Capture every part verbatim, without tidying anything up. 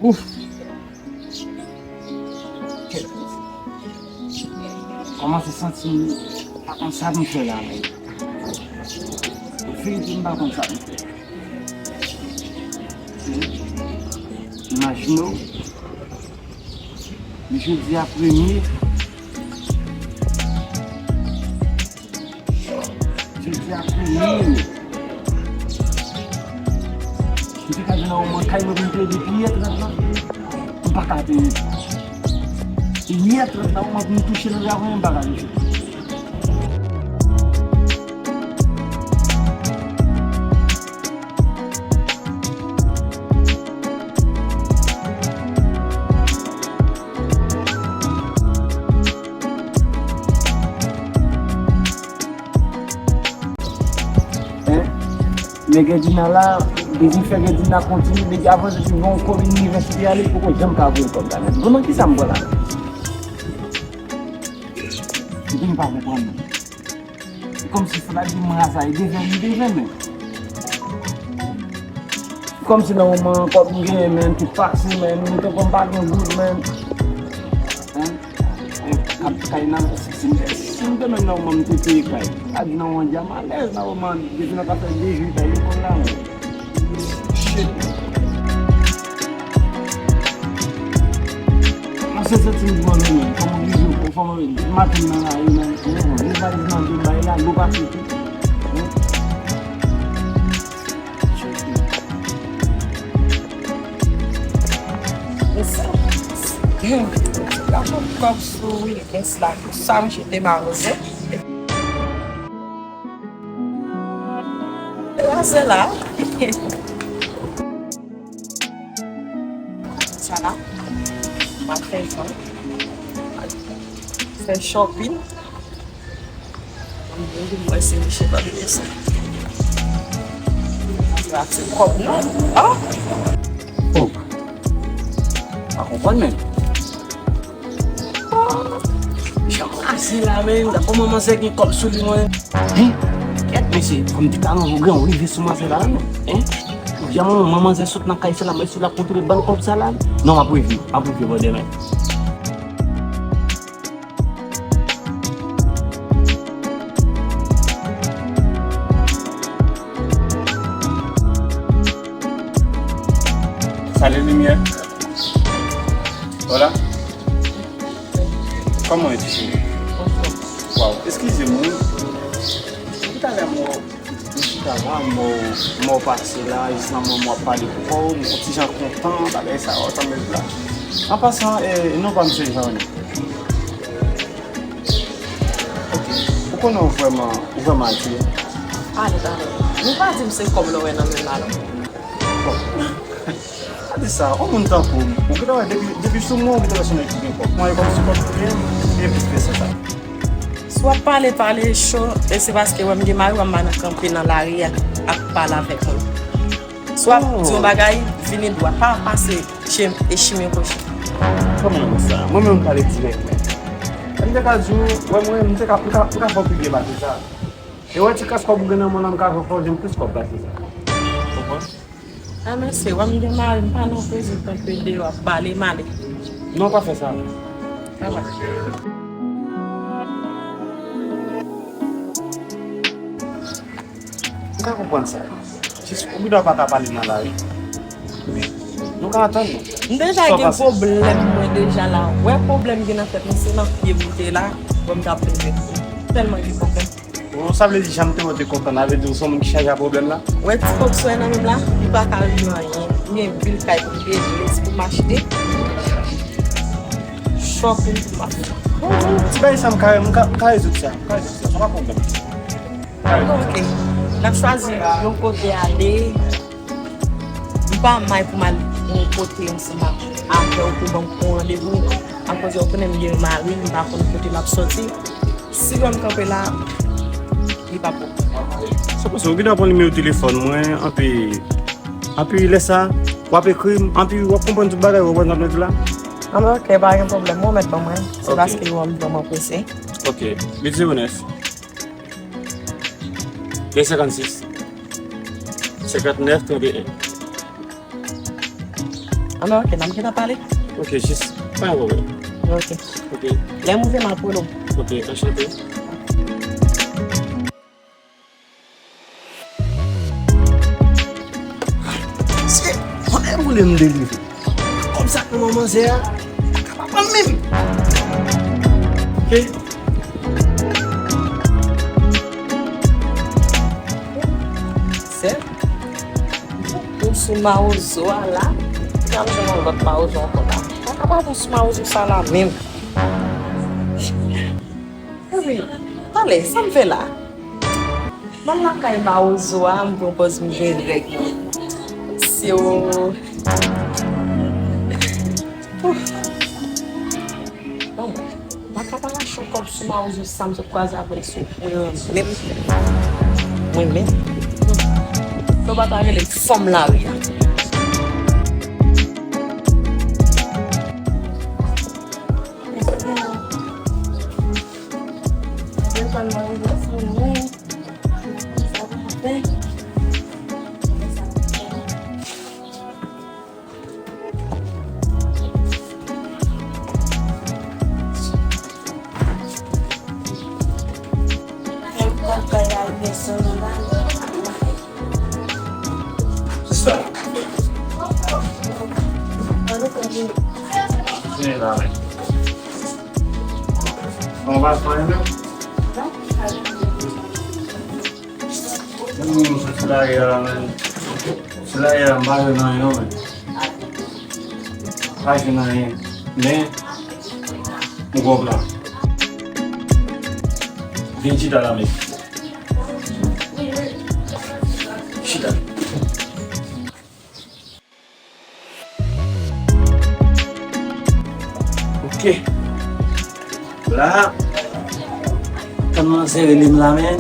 Ouf! Kèt. Kòmanse santi m pa konn sa pou m fè la menm. Verite, m pa konn sa pou m fè. Imajine w, jodi a premye, jodi a premye, m te ka di nan moman kay mwen pou m te di piyè trant lan, m pa ka peye. Piyè trant lan, moman pou m touche nan travay, m pa ka touche. Hein? Nèg Edina la, Dezi fè Edina kontinye, nèg avanse sou yon komin inivèsite ale, poko janm ka voye kòb la. Men bon, nan kisa m pran la? Epi m pa konprann non. Se kòmsi fò la di mwen sa e devan li devan men. Kòmsi nan moman kòb m genyen men tout pase men, m te kòm pa gen goud men. Hein? E kap kay nan si, si, si m te menm nan moman m te peye kay. A di nan yon djam alèz nan moman depi nan ka fè de jou kay lekòl la men. Shit. Mwen se santi m gwo menm, fò m oblije, fò m maten nan lari nan, nan, nan valiz nan do m bay la, dlo pase tou. Mesye, hmm, la pran kòb sou Wilgens la, pou sa misye te maloze. Raze la. Sa la, m ap fè jan, fè shopping. Mwen se misye pa bliye sa. Sa se kòb non. Ah! Oh. Pa konprann men. Jan m aji la men, dakò manmanzè gen kòb sou li mwen. Hein? Kèt mesye, kòm ti talon ou gen ou rive sou manzè la non. Hein? Ou di a manman manzè sot nan kay sa la, mesye la kontwole bann kòb sa la. Non, m ap rive, m ap rive bò demen. Salut lumière. Hola. Kòman w ye ti cheri? Waw, eskize m wi. Depi talè m wè w, m chita la, m wè w, m wè w pase la, jis nan moman w ap pale pou kò w, m yon ti jan kontan, bagay sa yo, tanmèt la. An pasan, e, non pa m se Jean René. Ok. Ou konnen w vrèman, ou vrèman atire. Ale, ale. Nou pa di m se kòb la w wè nan men m la non. Bon. Pa di sa, yon moun tankou m, ou gentan wè depi, depi sou mwen, ou gentan wè se yon nèg ki gen kòb. Mwen, e kòmsi kòb ki gen, e plis ke se sa. Si w ap pale, pale cho, e se paske w wè m gen mari, w ap man nan kanpe nan lari a, ap pale avèk moun. Si w ap di yon bagay, vini dwa, pa pase chen, e chimen kochon. Kòman sa? Mwen menm m pale dirèk, men. M te ka di w, wè mwen, m te ka, m ka, m ka fè w pi byen pase sa. E wè ti kras kòb ou gen nan men w lan, m ka fè w jwenn plis kòb pase sa. Konprann? A mesye, wè m gen mari, m pa nan koze kanpe deyò ap pale, m ale. Non, pa fè sa. Bye bye. M ka konprann sa. Jis ou gendwa pa ka pale nan lari. Men, nou ka antann nou. M deja gen pwoblèm mwen deja la. Wè pwoblèm gen nan tèt mwen, se nan pye m te la, wè m t ap leve. Tèlman gen pwoblèm. Bon, sa vle di jan m te wè w te kontan la, vle di w se yon moun ki chaje a pwoblèm la? Wè ti kòb sa w wè nan men m la, li pa ka regle anyen. M gen anpil kay pou m regle, si pou m achte. Shopping pou m ap fè. Bon, bon, ti bagay sa m ka, m ka, m ka rezoud sa, m ka rezoud sa, sa pa pwoblèm. Bon, ok. N ap chwazi yon kote ale. M pa may pou m al yon kote ansanm ak, avè w pou ban m yon randevou. Akoz ou konnen m gen mari, m pa konn kote m ap sòti. Si w wè m kanpe la, li pa bon. Se konsa, ou gendwa pran nimewo telefòn mwen, anpi, anpi lè sa, w ap ekri m, anpi w ap konprann tout bagay, ou konprann sa m vle di la? Anben, ok, pa gen pwoblèm, ou mèt ban mwen. Se paske ou wè m vrèman prese. Ok, uit zewo nèf. De senkannsis, senkannèf, trannteyen. Anben, ok, n ap gentan pale. Ok, jis pa yon pwoblèm. Ok. Ok. Lè m rive, m ap rele w. Ok, anchante. Se konnen boule m delivre. Kòb sa nan men manzè a, pa ka pa pran menm. Ok. Sè, ou sou mawozo a la, n ap jwenn yon lòt mawozo ankò la. Pa ka pa pran sou mawozo sa la menm. Epi, pale, sa m fè la? M al lakay mawozo a, m pran pòz m jwenn règ mwen. Si w... Ouf. Bon, m pa ka pa lache yon kòb sou mawozo sa m sot kwaze avè l sou mwen menm. Mwen menm. Yo pa ta rele fanm lari a. Sista. Vini la, men. Bon, pa fè anyen, non? Mwen menm, m soti lari a la, men. Soti lari a la, m pa jwenn anyen, non, men. M pa jwenn anyen. Men, m gon plan. Vin chita la, men. Chita. Ok. La, tann manzè rele m la, men.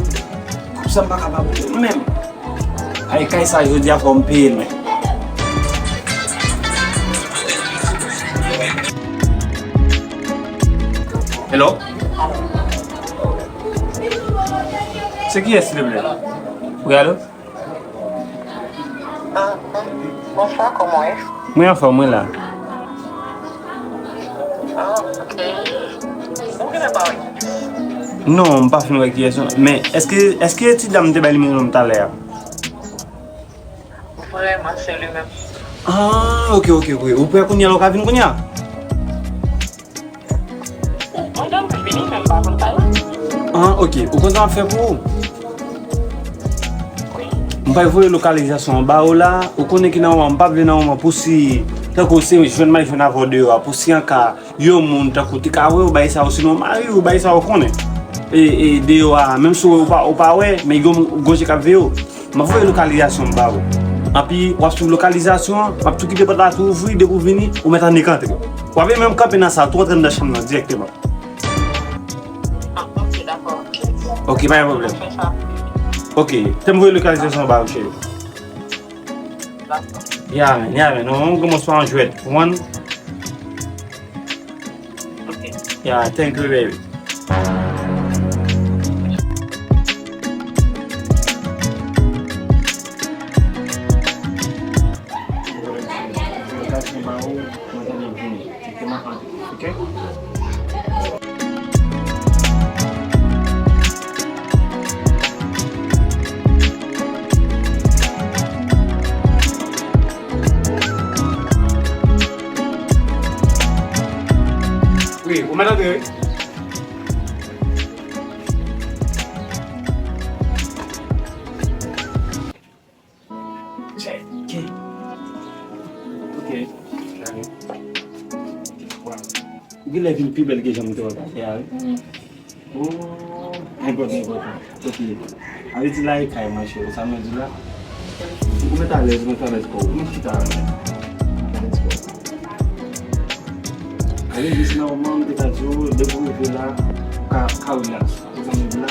Kòb sa m pa ka pa pote l menm. Ay, kay sa jodi a fò m peye l, men. Hello? Se kiyès, silvouplè? Wi, alo? Ah, bonswa, kòman w ye? Mwen anfòm, mwen la. Ah, ok. Ou genlè pa wè kiyès? Non, m pa fin wè kiyès, non. Men, èske, èske ti dam te bay nimewo m talè a? Vrèman, se li menm. Ah, ok, ok, ok. Ou prè kounye a, la w ka vin kounye a? Ou, ou tann m vini, men m pa konn pale. Ah, ok. Ou konn sa m ap fè pou ou? Wi. M pral voye lokalizasyon an ba ou la. Ou konnen ki nan moman, m pa vle nan moman pou si, tankou se jwenn m al jwenn avè w deyò a, pou si an ka yon moun tankou te ka wè w, bagay sa yo, sinon mari w, bagay sa yo konnen. E, e deyò a, menm si w pa, ou pa wè, men gon, gon je k ap veye w. M ap voye lokalizasyon m ba ou. Anpi, w ap swiv lokalizasyon an, m ap tou kite pòt la tou ouvri, depi w vini, ou mèt annik antre. W ap vin menm kanpe nan sal, tou antre anndan chanm nan dirèkteman. Ah, ok, dakò. Ok, pa gen pwoblèm. N ap fè sa. Ok, te m voye lokalizasyon an ba ou, cheri. Dakò. Ya, men, ya, men, non, kòmanse pa yon jwèt. Ou konprann? Ok. Yeah, thank you, baby. Ok? Wi, ou mèt antre, wi. Check. Ok. Ok. Wow. Ou genlè vin pi bèl ke jan m te wè w talè a, wi. Oh, enpòtan, enpòtan. Ok. A vle di la e kay mwen, cheri, sa mwen di la. Ou mèt alèz, ou mèt alèz kò w. Ou mèt chita la, men. Ou mèt alèz kò w. A vle di se nòmal, m te ka di w, depi w rive la, ou ka, ka relax. Ou konprann m di la?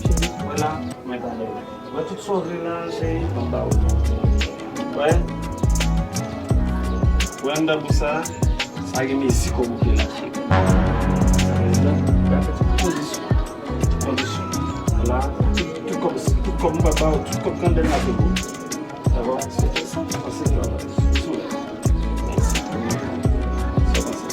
Cheri, wè la, mwen talè. Wè tout sa w vle la, cheri, m ap ba ou. Wè? Wè anndan bous sa, sa gen mezi kò bouke la, cheri. Sa vle di la, ou ka fè tout kondisyon. Tout kondisyon. Wè la, Kòb m pral ba w, tout kòb kandèl la te pou ou. Sa va? Pase travay. Sou la. Sa pase.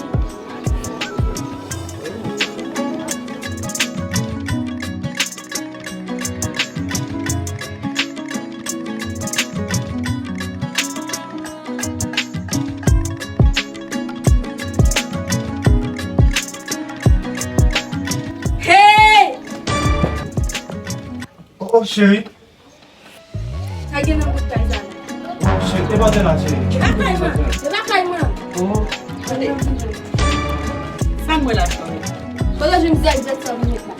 Hey! Oh, oh, cheri. Sa gen nan bout kay sa la? Cheri, e pa de la, cheri. E pa kay mwen. E pa kay mwen. Oh. Sa m wè la cheri. Kote jwenn zèl zèl sa vin met la?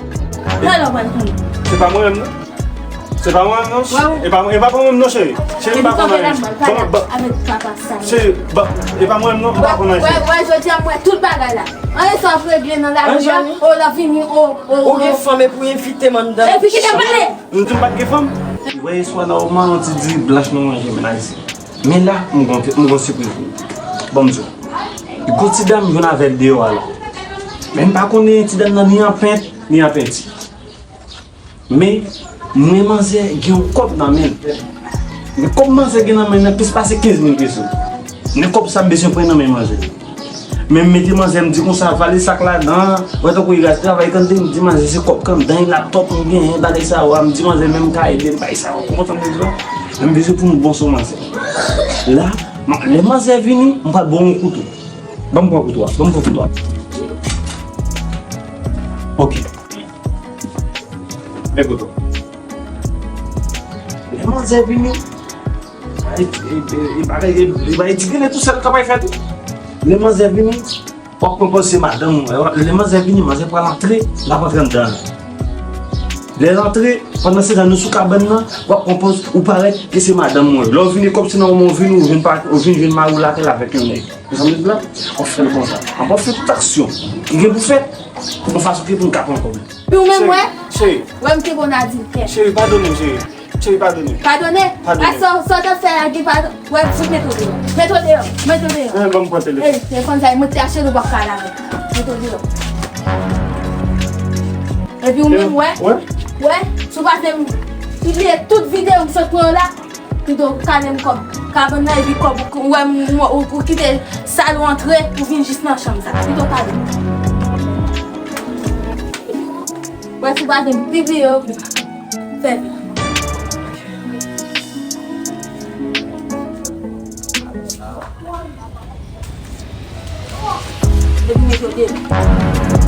Talè w pral konnen. Se pa mwen menm non. Se pa mwen menm non. E pa, e pa mwen menm non, cheri. Cheri, m pa konn anyen. Bon, bon. Cheri, bon, e pa mwen menm non, m pa konn anyen, cheri. Wè, wè, jodi a m wè tout bagay la. Anyen sa w ap regle nan lavi a, o la vini, o, o, o. Ou gen fanm epi w envite m anndan. Epi kite m pale. M di m pa t gen fanm. Ou wè yèswa la, ou manman ti diri blanch nou manje, mennaj isi. Men la, m gon, m gon sipriz pou ou. Ban m di w. Gon ti dam jwenn avè l deyò a la. Men m pa konnen ti dam nan ni an pent, ni an penti. Men, m wè manzè gen yon kòb nan men l. Men kòb manzè gen nan men l nan plis pase kenz mil peso. Men kòb sa m bezwen pran nan men manzè. Men m mete manzè, m di konsa, vale sak ladan, wè tankou li raz travay tande, m di manzè se kòb kandan, laptòp m genyen, bagay sa yo a, m di manzè menm ka ede m bay sa yo, ou konprann sa m vle di la? Men m bezwen pou m bon sou manzè. La, m, lè manzè vini, m pral ba w yon kouto. Ban m pran kouto a, ban m pran kouto a. Ok. Men kouto. Lè manzè vini, e, e, e, e bagay, e, e bagay ti grenn tou sèl kapab fè tou. Lè manzè vini, w ap pran pòz se madanm ou. Lè manzè vini, manzè pral antre, l ap antre anndan. Lè l antre, pandan se tan nou sou kabann nan, w ap pran pòz ou parèt ke se madanm ou. Lè w vini kòm se nan moman w vini, ou vin pa, ou vin jwenn mari w lakay la avèk yon nèg. Ou konprann sa m vle di la? W ap fè l konsa. Anba w fè tout aksyon ki gen pou fèt, yon fason ke pou n ka pran kòb la. Epi ou menm, wè? Cheri. Wè, m te konn adiltè. Cheri, padone m, cheri. Cheri, padone m. Padone? Padone. A sa, sa w t ap fè a, gen padon. Wè, fout mete w deyò. Mete w deyò. Mete w deyò. Eh, ban m pran telefòn. Eh, telefòn sa, mwen te achte l, ou p ap ka lave. Mete w deyò. Epi ou menm, wè? Wè? Wè? Si w pa te pibliye tout videyo m sot pran yo la, pito w kale m kòb kabann nan epi kòb ou, ou wè m, m, ou, ou kite sal ou antre, ou vin jis nan chanm sa. Pito w kale m. Wè, si w pa te pibliye yo, fè vit. Epi mete w deyò.